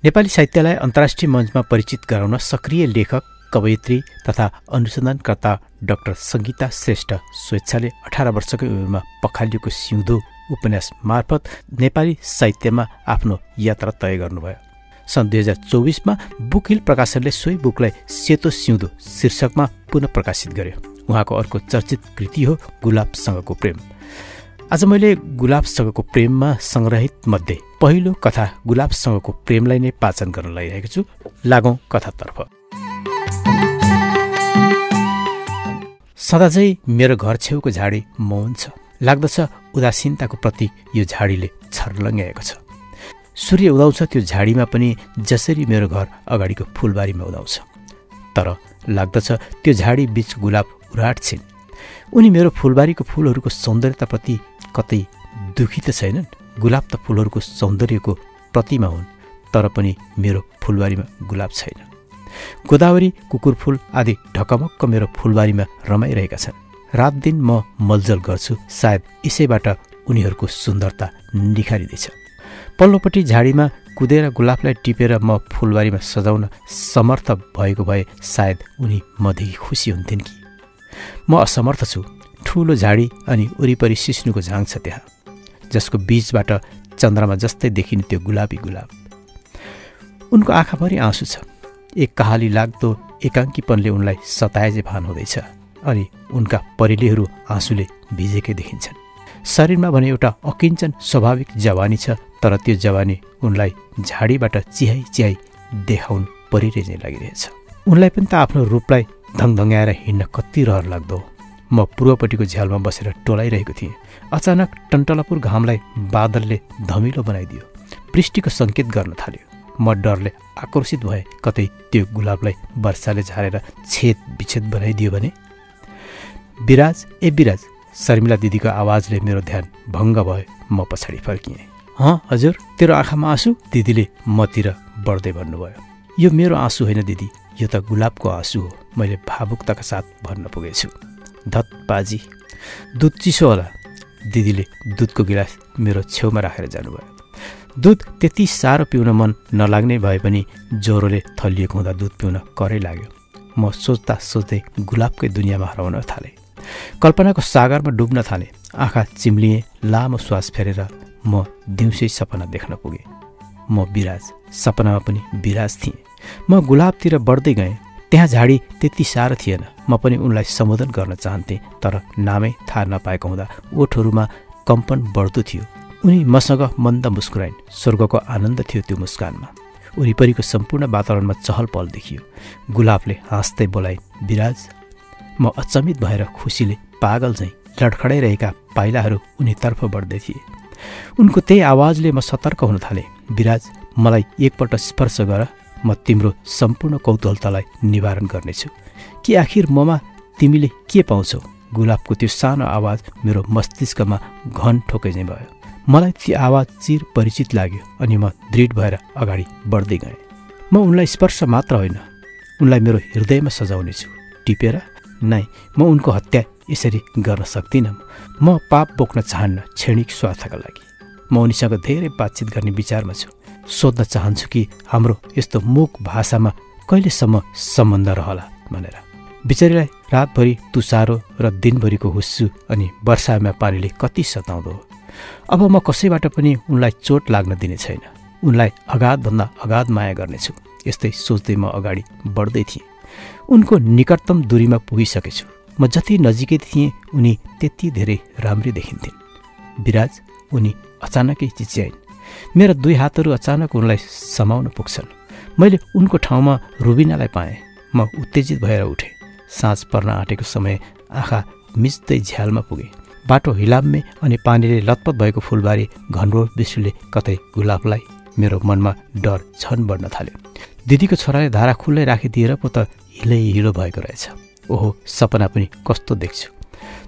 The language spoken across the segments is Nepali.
नेपाली साहित्यलाई अन्तर्राष्ट्रिय मञ्चमा परिचित गराउन सक्रिय लेखक, कवयित्री तथा अनुसन्धानकर्ता डाक्टर सङ्गीता श्रेष्ठ स्वेच्छाले 18 वर्षकै उमेरमा पखालिएको सिउँदो उपन्यास मार्फत नेपाली साहित्यमा आफ्नो यात्रा तय गर्नुभयो। सन् 2024मा बुक हिल प्रकाशनले सोही बुकलाई सेतो सिउँदो शीर्षकमा पुनः प्रकाशित गर्यो। उहाँको अर्को चर्चित कृति हो गुलाबसँगको प्रेम। आज मैले गुलाबसँगको प्रेममा संग्रहित मध्ये पहिलो कथा गुलाबसँगको प्रेमलाई नै वाचन गर्न लागिरहेको छु। लागौं कथातर्फ। सदाझै मेरो घर छेउको झाडी मौन छ। लाग्दछ उदासीनताको प्रतीक यो झाडीले छर्लङ्ग्याएको छ। सूर्य उदाउँछ त्यो झाडीमा पनि जसरी मेरो घर अगाडिको फुलबारीमा उदाउँछ। तर लाग्दछ त्यो झाडी बीच गुलाब उराट छिन्। उनी मेरो फुलबारीको फुलहरूको सौन्दर्यताप्रति कतै दुखी त छैनन्। गुलाब त फुलहरूको सौन्दर्यको प्रतिमा हुन्, तर पनि मेरो फुलबारीमा गुलाब छैन। गोदावरी, कुकुरफुल आदि ढकमक्क मेरो फुलबारीमा रमाइरहेका छन्। रात दिन म मलजल गर्छु, सायद यसैबाट उनीहरूको सुन्दरता निखारिँदैछ। पल्लोपट्टि झाडीमा कुदेर गुलाबलाई टिपेर म फुलबारीमा सजाउन समर्थ भएको भए सायद उनी मदेखि खुसी हुन्थिन् कि। म असमर्थ छु। ठुलो झाडी अनि वरिपरि सिस्नुको झाङ छ त्यहाँ, जसको बीचबाट चन्द्रमा जस्तै देखिने त्यो गुलाबी गुलाब। उनको आँखाभरि आँसु छ। एक कहाली लाग्दो एकाङ्कीपनले उनलाई सताएजे भान हुँदैछ अनि उनका परिलेहरू आँसुले भिजेकै देखिन्छन्। शरीरमा भने एउटा अकिञ्चन स्वाभाविक जवानी छ, तर त्यो जवानी उनलाई झाडीबाट चिहाई चिहाई देखाउनु परिरहेछ लागिरहेछ। उनलाई पनि त आफ्नो रूपलाई धङधङ्याएर हिँड्न कति रहर लाग्दो। म पूर्वपट्टिको झ्यालमा बसेर टोलाइरहेको थिएँ। अचानक टन्टलापुर घामलाई बादलले धमिलो बनाइदियो, वृष्टिको सङ्केत गर्न थाल्यो। म डरले आक्रोशित भएँ। कतै त्यो गुलाबलाई वर्षाले झारेर छेद विच्छेद बनाइदियो भने। विराज, ए विराज, शर्मिला दिदीको आवाजले मेरो ध्यान भङ्ग भयो। म पछाडि फर्किएँ। हँ हजुर, तेरो आँखामा आँसु? दिदीले मतिर बढ्दै भन्नुभयो। यो मेरो आँसु होइन दिदी, यो त गुलाबको आँसु हो, मैले भावुकताका साथ भन्न पुगेछु। धत बाजी, दुध चिसो होला। दिदीले दुधको गिलास मेरो छेउमा राखेर जानुभयो। दुध त्यति साह्रो पिउन मन नलाग्ने भए पनि ज्वरोले थलिएको हुँदा दुध पिउन करै लाग्यो। म सोच्दा सोच्दै गुलाबकै दुनियाँमा हराउन थालेँ। कल्पनाको सागरमा डुब्न थालेँ। आँखा चिम्लिएँ। लामो श्वास फेरेर म दिउँसै सपना देख्न पुगेँ। म विराज, सपनामा पनि विराज थिएँ। म गुलाबतिर बढ्दै गएँ। त्यहाँ झाडी त्यति साह्रो थिएन। म पनि उनलाई सम्बोधन गर्न चाहन्थेँ, तर नामै थाहा नपाएको हुँदा ओठहरूमा कम्पन बढ्दो थियो। उनी मसँग मन्द मुस्कुराइन्। स्वर्गको आनन्द थियो त्यो मुस्कानमा। वरिपरिको सम्पूर्ण वातावरणमा चहल पहल देखियो। गुलाबले हाँस्दै बोलाइन्, विराज। म अचम्मित भएर खुसीले पागल झैँ लडखडाइरहेका पाइलाहरू उनीतर्फ बढ्दै थिए। उनको त्यही आवाजले म सतर्क हुन थालेँ। विराज, मलाई एकपल्ट स्पर्श गर, म तिम्रो सम्पूर्ण कौतूहलतालाई निवारण गर्नेछु। कि आखिर ममा तिमीले के पाउँछौ? गुलाबको त्यो सानो आवाज मेरो मस्तिष्कमा घन ठोकै चाहिँ भयो। मलाई त्यो आवाज चिर परिचित लाग्यो अनि म दृढ भएर अगाडि बढ्दै गएँ। म उनलाई स्पर्श मात्र होइन, उनलाई मेरो हृदयमा सजाउनेछु। टिपेर? नै, म उनको हत्या यसरी गर्न सक्दिनँ। म पाप बोक्न चाहन्न क्षणिक स्वार्थका लागि। म उनीसँग धेरै बातचित गर्ने विचारमा छु। सोध्न चाहन्छु कि हाम्रो यस्तो मूक भाषामा कहिलेसम्म सम्बन्ध रहला भनेर। बिचरीलाई रातभरि तुसारो र दिनभरिको हुस्सु अनि वर्षामा पानीले कति सताउँदो हो। अब म कसैबाट पनि उनलाई चोट लाग्न दिने छैन। उनलाई अगाधभन्दा अगाध माया गर्नेछु। यस्तै सोच्दै म अगाडि बढ्दै थिएँ। उनको निकटतम दूरीमा पुगिसकेछु। म जति नजिकै थिएँ उनी त्यति धेरै राम्री देखिन्थिन्। विराज, उनी अचानकै चिच्याइन्। मेरा दुई हातहरू अचानक उनलाई समाउन पुग्छन्। मैले उनको ठाउँमा रुबिनालाई पाएँ। म उत्तेजित भएर उठेँ। साँझ पर्न आँटेको समय आँखा मिच्दै झ्यालमा पुगेँ। बाटो हिलाम्मे अनि पानीले लतपत भएको फुलबारी घनघोर दृश्यले कतै गुलाबलाई मेरो मनमा डर झन बढ्न थाल्यो। दिदीको छोराले धारा खुल्लै राखिदिएर पो त हिलै हिलो भएको रहेछ। ओहो, सपना पनि कस्तो देख्छु।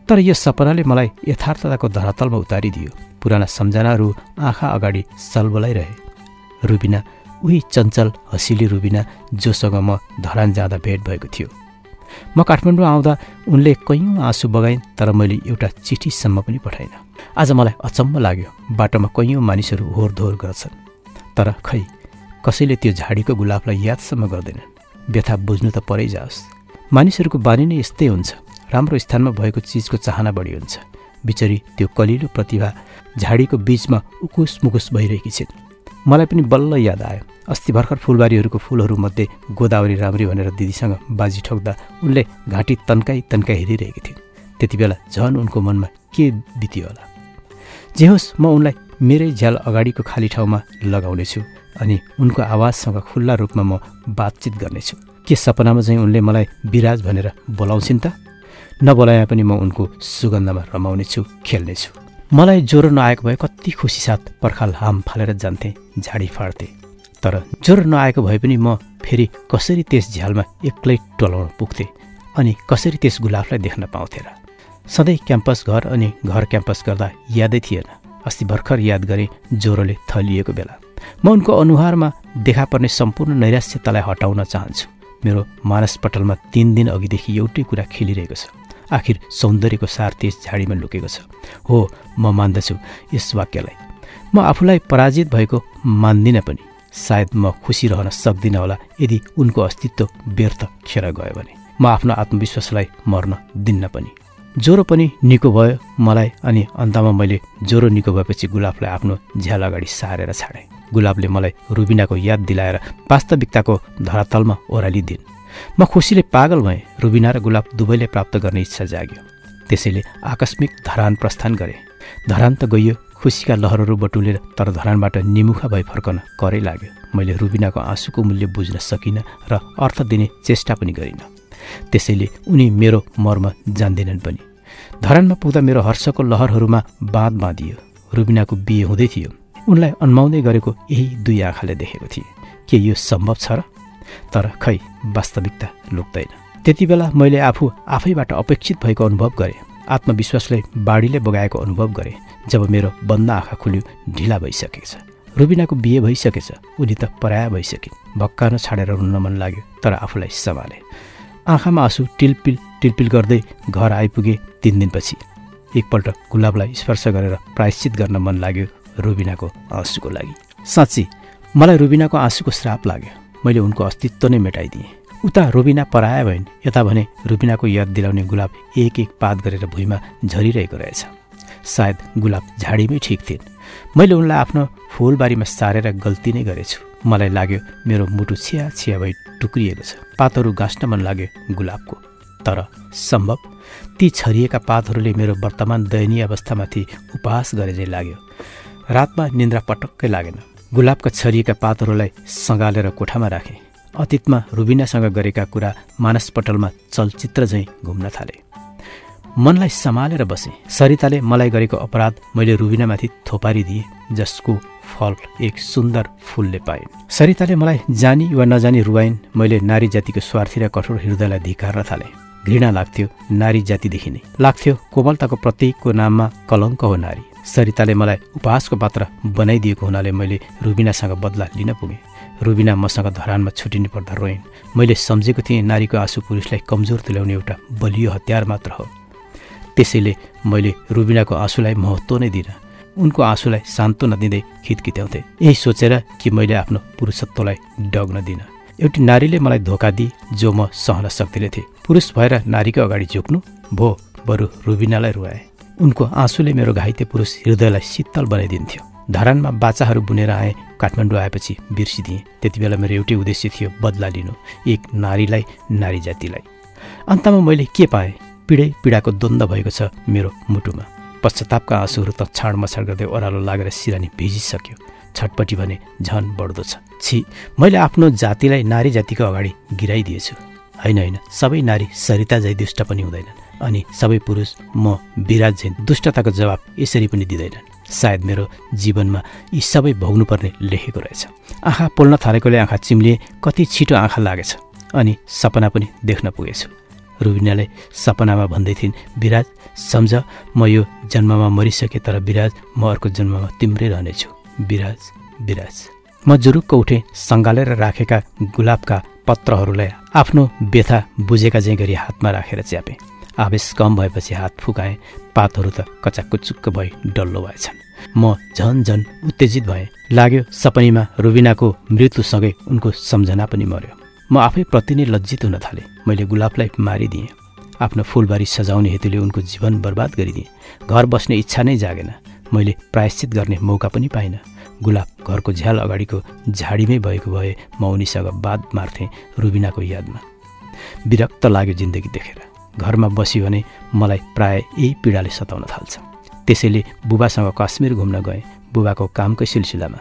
तर यो सपनाले मलाई यथार्थताको धरातलमा उतारिदियो। पुराना सम्झनाहरू आँखा अगाडि सलबलाइरहे। रुबिना, उही चञ्चल हँसिली रुबिना जोसँग म धरान जाँदा भेट भएको थियो। म काठमाडौँ आउँदा उनले कैयौँ आँसु बगाइन्, तर मैले एउटा चिठीसम्म पनि पठाइनँ। आज मलाई अचम्म लाग्यो। बाटोमा कैयौँ मानिसहरू होरदोहोर गर्छन्, तर खै कसैले त्यो झाडीको गुलाबलाई यादसम्म गर्दैनन्। व्यथा बुझ्नु त परै जाओस्। मानिसहरूको बानी नै यस्तै हुन्छ। राम्रो स्थानमा भएको चिजको चाहना बढी हुन्छ। बिचरी त्यो कलिलो प्रतिभा झाडीको बीचमा उकुस मुकुस भइरहेकी छिन्। मलाई पनि बल्ल याद आयो, अस्ति भर्खर फुलबारीहरूको फुलहरूमध्ये गोदावरी राम्री भनेर दिदीसँग बाजी ठोक्दा उनले घाँटी तन्काई तन्काई हेरिरहेकी थिइन्। त्यति बेला झन् उनको मनमा के बित्यो होला। जे होस्, म उनलाई मेरै झ्याल अगाडिको खाली ठाउँमा लगाउनेछु अनि उनको आवाजसँग खुल्ला रूपमा म बातचित गर्नेछु। के सपनामा चाहिँ उनले मलाई विराज भनेर बोलाउँछिन् त? नबोलाए पनि म उनको सुगन्धमा रमाउनेछु, खेल्नेछु। मलाई ज्वरो नआएको भए कति खुसी साथ पर्खाल हाम फालेर जान्थेँ, झाडी फाड्थेँ। तर ज्वरो नआएको भए पनि म फेरि कसरी त्यस झ्यालमा एक्लै टोलाउन पुग्थेँ अनि कसरी त्यस गुलाबलाई देख्न पाउँथेँ र? सधैँ क्याम्पस घर अनि घर क्याम्पस गर्दा यादै थिएन। अस्ति भर्खर याद गरेँ ज्वरोले थलिएको बेला। म उनको अनुहारमा देखा पर्ने सम्पूर्ण नैराश्यतालाई हटाउन चाहन्छु। मेरो मानसपटलमा 3 दिन अघिदेखि एउटै कुरा खेलिरहेको छ। आखिर सौन्दर्यको सार त्यस झाडीमा लुकेको छ। हो, म मान्दछु यस वाक्यलाई। म आफूलाई पराजित भएको मान्दिनँ पनि। सायद म खुसी रहन सक्दिनँ होला यदि उनको अस्तित्व व्यर्थ खेर गयो भने। म आफ्नो आत्मविश्वासलाई मर्न दिन्न पनि। ज्वरो पनि निको भयो मलाई अनि अन्तमा मैले ज्वरो निको भएपछि गुलाबलाई आफ्नो झ्याल अगाडि सारेर छाडेँ। गुलाबले मलाई रुबिनाको याद दिलाएर वास्तविकताको धरातलमा ओह्रालिदिन्। म खुसीले पागल भएँ। रुबिना र गुलाब दुवैले प्राप्त गर्ने इच्छा जाग्यो। त्यसैले आकस्मिक धरान प्रस्थान गरेँ। धरान त गइयो, खुसीका लहरहरू बटुलेर, तर धरानबाट निमुखा भई फर्कन करै लाग्यो। मैले रुबिनाको आँसुको मूल्य बुझ्न सकिनँ र अर्थ दिने चेष्टा पनि गरिनँ। त्यसैले उनी मेरो मर्म जान्दैनन् पनि। धरानमा पुग्दा मेरो हर्षको लहरहरूमा बाँध बाँधियो। रुबिनाको बिहे हुँदै थियो। उनलाई अन्माउँदै गरेको यही 2 आँखाले देखेको थिएँ। के यो सम्भव छ र? तर खै, वास्तविकता लुक्दैन। त्यति बेला मैले आफैबाट अपेक्षित भएको अनुभव गरेँ। आत्मविश्वासले बाढीले बगाएको अनुभव गरेँ। जब मेरो बन्द आँखा खुल्यो, ढिला भइसकेको छ। रुबिनाको बिहे भइसकेछ। उनी त पराया भइसकिन्। भक्कान छाडेर रुन मन लाग्यो, तर आफूलाई सम्हाले। आँखामा आँसु टिलपिल टिलपिल गर्दै घर आइपुगे 3 दिनपछि। एकपल्ट गुलाबलाई स्पर्श गरेर प्रायश्चित गर्न मन लाग्यो रुबिनाको आँसुको लागि। साँच्ची मलाई रुबिनाको आँसुको श्राप लाग्यो। मैले उनको अस्तित्व नै मेटाइदिएँ। उता रुबिना पराया भइन्, यता भने रुबिनाको याद दिलाउने गुलाब एक एक पात गरेर भुइँमा झरिरहेको रहेछ। सायद गुलाब झाडीमै ठिक थिइन्। मैले उनलाई आफ्नो फुलबारीमा सारेर गल्ती नै गरेछु। मलाई लाग्यो मेरो मुटु छिया छिया भई टुक्रिएको छ। पातहरू गाँस्न मन लाग्यो गुलाबको। तर सम्भव? ती छरिएका पातहरूले मेरो वर्तमान दयनीय अवस्थामाथि उपहास गरे जै लाग्यो। रातमा निन्द्रा पटक्कै लागेन। गुलाबका छरिएका पातहरूलाई सँगालेर कोठामा राखेँ। अतीतमा रुबिनासँग गरेका कुरा मानसपटलमा चलचित्र झैँ घुम्न थाले। मनलाई सम्हालेर बसेँ। सरिताले मलाई गरेको अपराध मैले रुबिनामाथि थोपारिदिएँ, जसको फल एक सुन्दर फूलले पाइन्। सरिताले मलाई जानी वा नजानी रुवाइन्। मैले नारी जातिको स्वार्थी र कठोर हृदयलाई धिक्कार्न थालेँ। घृणा लाग्थ्यो नारी जातिदेखि नै। लाग्थ्यो कोमलताको प्रतीकको नाममा कलङ्क हो नारी। सरिताले मलाई उपहासको पात्र बनाइदिएको हुनाले मैले रुबिनासँग बदला लिन पुगेँ। रुबिना मसँग धरानमा छुटिनु पर्दा रोइन्। मैले सम्झेको थिएँ नारीको आँसु पुरुषलाई कमजोर तुल्याउने एउटा बलियो हतियार मात्र हो। त्यसैले मैले रुबिनाको आँसुलाई महत्त्व नै दिनँ। उनको आँसुलाई सान्त्वना दिँदै खितखित्याउँथेँ। यही सोचेर कि मैले आफ्नो पुरुषत्वलाई डग्न दिनँ। एउटी नारीले मलाई धोका दिए जो म सहन सक्दिनँ थिएँ। पुरुष भएर नारीको अगाडि झुक्नु भो, बरु रुबिनालाई रुवाए। उनको आँसुले मेरो घाइते पुरुष हृदयलाई शीतल बनाइदिन्थ्यो। धरानमा बाचाहरू बुनेर आएँ। काठमाडौँ आएपछि बिर्सिदिएँ। त्यति बेला मेरो एउटै उद्देश्य थियो, बदला लिनु, एक नारीलाई, नारी जातिलाई। अन्तमा मैले के पाएँ? पीडाको द्वन्द्व भएको छ मेरो मुटुमा। पश्चातापका आँसुहरू त छाडमछाड गर्दै ओह्रालो लागेर सिरानी भिजिसक्यो। छटपटी भने झन बढ्दो छ। छि, मैले आफ्नो जातिलाई नारी जातिको अगाडि गिराइदिएछु। होइन, सबै नारी सरिता झै दुष्ट पनि हुँदैनन् अनि सबै पुरुष म विराज झै दुष्टताको जवाब यसरी पनि दिँदैनन्। सायद मेरो जीवनमा यी सबै भोग्नुपर्ने लेखेको रहेछ। आँखा पोल्न थालेकोले आँखा चिम्लिए। कति छिटो आँखा लागेछ अनि सपना पनि देख्न पुगेछु। रुबिनाले सपनामा भन्दै थिइन्, विराज सम्झ, म यो जन्ममा मरिसकेँ, तर विराज म अर्को जन्ममा तिम्रै रहनेछु। विराज विराज। म जुरुक्क उठेँ। सँगालेर राखेका गुलाबका पत्रहरूलाई आफ्नो व्यथा बुझेका चाहिँ गरी हातमा राखेर च्यापेँ। आवेश कम भएपछि हात फुकाएँ। पातहरू त कचाककुचुक्क भई डल्लो भएछन्। म झन उत्तेजित भएँ। लाग्यो सपनीमा रुबिनाको मृत्युसँगै उनको सम्झना पनि मर्यो। म आफै प्रति नै लज्जित हुन थालेँ। मैले गुलाबलाई मारिदिएँ। आफ्नो फुलबारी सजाउने हेतुले उनको जीवन बर्बाद गरिदिएँ। घर बस्ने इच्छा नै जागेन। मैले प्रायश्चित गर्ने मौका पनि पाइनँ। गुलाब घरको झ्याल अगाडिको झाडीमै भएको भए म उनीसँग बात मार्थेँ रुबिनाको यादमा। विरक्त लाग्यो जिन्दगी देखेर। घरमा बस्यो भने मलाई प्राय यही पीडाले सताउन थाल्छ। त्यसैले बुबासँग काश्मीर घुम्न गएँ, बुबाको कामकै सिलसिलामा।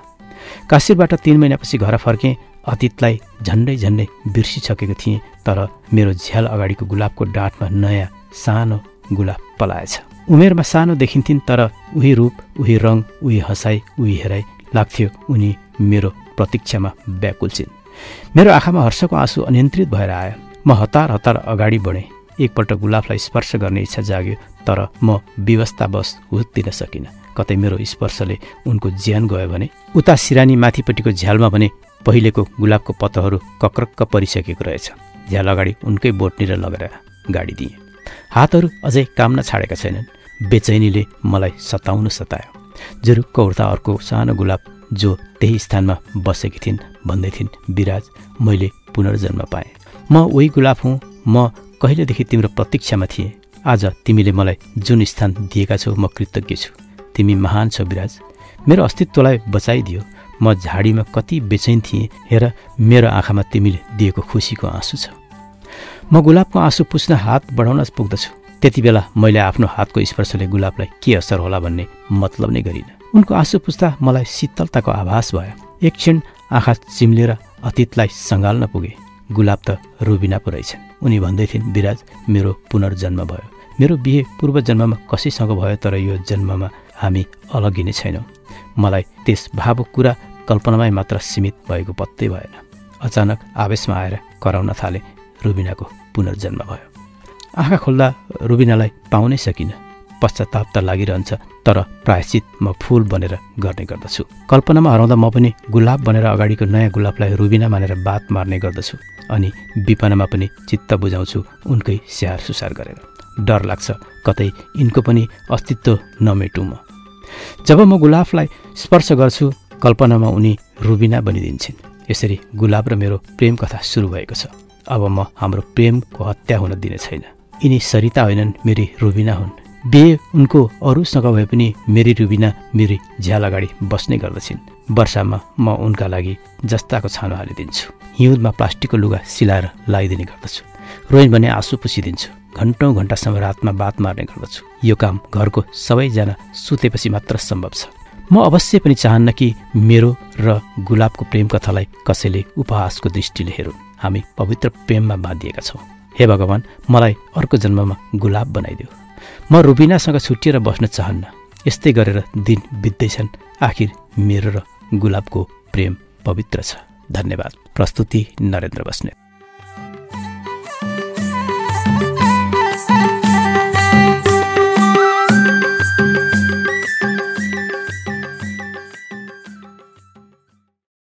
काश्मीरबाट 3 महिनापछि घर फर्केँ। अतीतलाई झन्डै बिर्सिसकेको थिएँ, तर मेरो झ्याल अगाडिको गुलाबको डाँठमा नयाँ सानो गुलाब पलाएछ। उमेरमा सानो देखिन्थिन्, तर उही रूप, उही रङ, उही हँसाइ, उही हेराइ। लाग्थ्यो उनी मेरो प्रतीक्षामा व्याकुल छिन्। मेरो आँखामा हर्षको आँसु अनियन्त्रित भएर आयो। म हतार अगाडि बढेँ। एकपल्ट गुलाबलाई स्पर्श गर्ने इच्छा जाग्यो, तर म विवस्थावश हुत्तिन सकिनँ। कतै मेरो स्पर्शले उनको ज्यान गयो भने। उता सिरानी माथिपट्टिको झ्यालमा भने पहिलेको गुलाबको पत्रहरू कक्रक्क परिसकेको रहेछ। झ्याल अगाडि उनकै बोटनिर लगेर गाडी दिएँ। हातहरू अझै काम नछाडेका छैनन्। बेचैनीले मलाई सतायो। जुरुक्क उठ्दा अर्को सानो गुलाब जो त्यही स्थानमा बसेकी थिइन् भन्दै थिइन्, विराज, मैले पुनर्जन्म पाएँ। म उही गुलाब हुँ। म कहिलेदेखि तिम्रो प्रतीक्षामा थिएँ। आज तिमीले मलाई जुन स्थान दिएका छौ म कृतज्ञ छु। तिमी महान छौ विराज। मेरो अस्तित्वलाई बचाइदियो। म झाडीमा कति बेचैन थिएँ। हेर, मेरो आँखामा तिमीले दिएको खुसीको आँसु छ। म गुलाबको आँसु पुस्न हात बढाउन पुग्दछु। त्यति बेला मैले आफ्नो हातको स्पर्शले गुलाबलाई के असर होला भन्ने मतलब नै गरिनँ। उनको आँसु पुस्दा मलाई शीतलताको आभास भयो। एक क्षण आँखा चिम्लेर अतीतलाई सँगाल्न पुगे। गुलाब त रुबिना पो रहेछन्। उनी भन्दै थिइन्, विराज, मेरो पुनर्जन्म भयो। मेरो बिहे पूर्व जन्ममा कसैसँग भयो, तर यो जन्ममा हामी अलग्गिने छैनौँ। मलाई त्यस भावुक कुरा कल्पनामै मात्र सीमित भएको पत्तै भएन। अचानक आवेशमा आएर कराउन थाले, रुबिनाको पुनर्जन्म भयो। आँखा खोल्दा रुबिनालाई पाउनै सकिनँ। पश्चाताप त लागिरहन्छ, तर प्रायश्चित म फूल बनेर गर्ने गर्दछु। कल्पनामा हराउँदा म पनि गुलाब बनेर अगाडिको नयाँ गुलाबलाई रुबिना मानेर बात मार्ने गर्दछु। अनि विपनामा पनि चित्त बुझाउँछु उनकै स्याहार सुसार गरेर। डर लाग्छ कतै यिनको पनि अस्तित्व नमेटौँ म। जब म गुलाबलाई स्पर्श गर्छु, कल्पनामा उनी रुबिना बनिदिन्छन्। यसरी गुलाब र मेरो प्रेम कथा सुरु भएको छ। अब म हाम्रो प्रेमको हत्या हुन दिने छैन। यिनी सरिता होइनन्, मेरी रुबिना हुन्। बिहे उनको अरूसँग भए पनि मेरी रुबिना मेरी झ्याल अगाडि बस्ने गर्दछिन्। वर्षामा म उनका लागि जस्ताको छानो हालिदिन्छु। हिउँदमा प्लास्टिकको लुगा सिलाएर लगाइदिने गर्दछु। रोइन् भने आँसु पुसिदिन्छु। घन्टौँ घन्टासम्म रातमा बात मार्ने गर्दछु। यो काम घरको सबैजना सुतेपछि मात्र सम्भव छ। म अवश्य पनि चाहन्न कि मेरो र गुलाबको प्रेम कथालाई कसैले उपहासको दृष्टिले हेरुन्। हामी पवित्र प्रेममा बाँधिएका छौँ। हे भगवान्, मलाई अर्को जन्ममा गुलाब बनाइदेऊ। म रुबिनासँग छुट्टिएर बस्न चाहन्न। यस्तै गरेर दिन बित्दैछन्। आखिर मेरो र गुलाबको प्रेम पवित्र छ। धन्यवाद। प्रस्तुति नरेन्द्र बस्नेत।